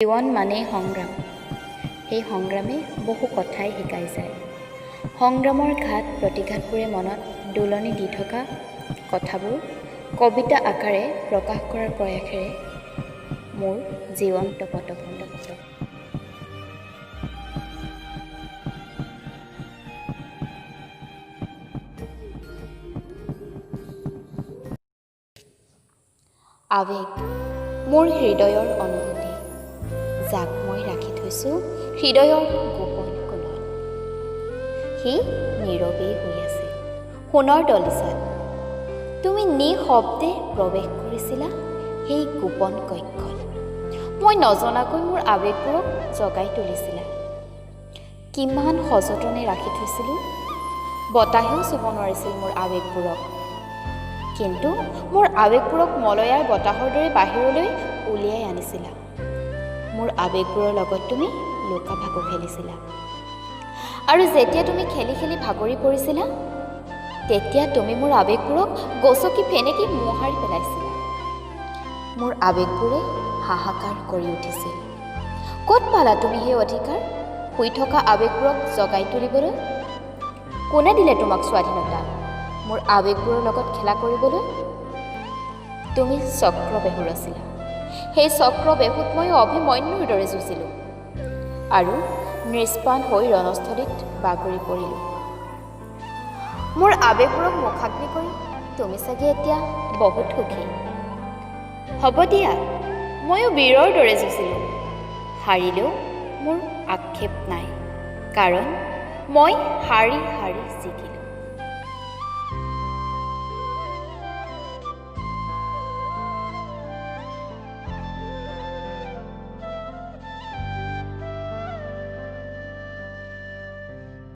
জীৱন মানেই সংগ্ৰাম। সেই সংগ্ৰামে বহু কথাই শিকাই যায়। সংগ্ৰামৰ ঘাত প্ৰতিঘাতবোৰে মনত দোলনি দি থকা কথাবোৰ কবিতা আকাৰে প্ৰকাশ কৰাৰ প্ৰয়াসেৰে মোৰ জীৱন্ত পটভূমি। আৱেগ মোৰ হৃদয়ৰ অনুভূতি, যাক মই ৰাখি থৈছোঁ হৃদয়ৰ গোপন কোণত। সি নীৰৱেই শুই আছে সোণৰ দলিচাত। তুমি নিঃশব্দে প্ৰৱেশ কৰিছিলা সেই গোপন কক্ষত। মই নজনাকৈ মোৰ আৱেগবোৰক জগাই তুলিছিলা। কিমান সযতনে ৰাখি থৈছিলোঁ, বতাহেও চুব নোৱাৰিছিল মোৰ আৱেগবোৰক। কিন্তু মোৰ আৱেগবোৰক মলয়াৰ বতাহৰ দৰে বাহিৰলৈ উলিয়াই আনিছিলা। মোৰ আৱেগবোৰৰ লগত তুমি লুকা ভাকু খেলিছিলা। আৰু যেতিয়া তুমি খেলি খেলি ভাগৰি পৰিছিলা, তেতিয়া তুমি মোৰ আৱেগবোৰক গচকি ফেনেকি মোহাৰি পেলাইছিলা। মোৰ আৱেগবোৰে হাহাকাৰ কৰি উঠিছিল। ক'ত পালা তুমি সেই অধিকাৰ শুই থকা আৱেগবোৰক জগাই তুলিবলৈ? কোনে দিলে তোমাক স্বাধীনতা মোৰ আৱেগবোৰৰ লগত খেলা কৰিবলৈ? তুমি চক্ৰবেহু ৰচিলা। সেই চক্ৰবেহুত মই অভিমন্যুৰ দৰে যুঁজিলোঁ আৰু নিষ্পাণ হৈ ৰণস্থলীত বাগৰি পৰিলোঁ। মোৰ আৱেগবোৰক মুখাগ্নি কৰি তুমি চাগে এতিয়া বহুত সুখী। হ'ব দিয়া, ময়ো বীৰৰ দৰে যুঁজিলোঁ। হাৰিলেও মোৰ আক্ষেপ নাই, কাৰণ মই হাৰি হাৰি জিকিলোঁ।